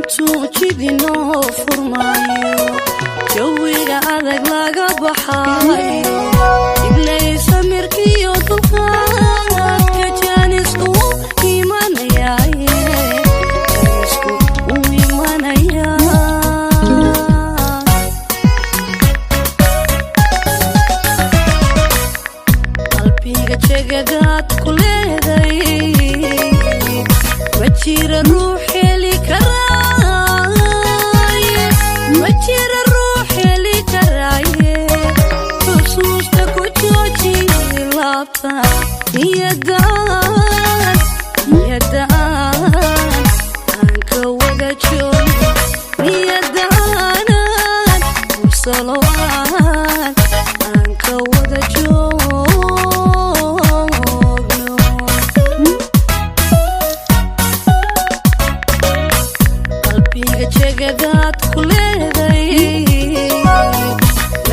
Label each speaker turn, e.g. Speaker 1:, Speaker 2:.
Speaker 1: Intuu jidinoo furmaayo, jawiga adag laga baxaayo, iblay samirkiyo dulqaadka, jaanisku wuu imanayaaye, jaanisku wuu imanayaa. Qalbiga jegadaad ku leeday ma jira ruux heli karaaye, ma jira ruux heli karaaye. Xusuusta ku jooji laabta, niyadaan, niyadaan aan ka wada joogno, niyadaanan mursalo aan ka wada joogno. Qalbiga jegadaad ku leeday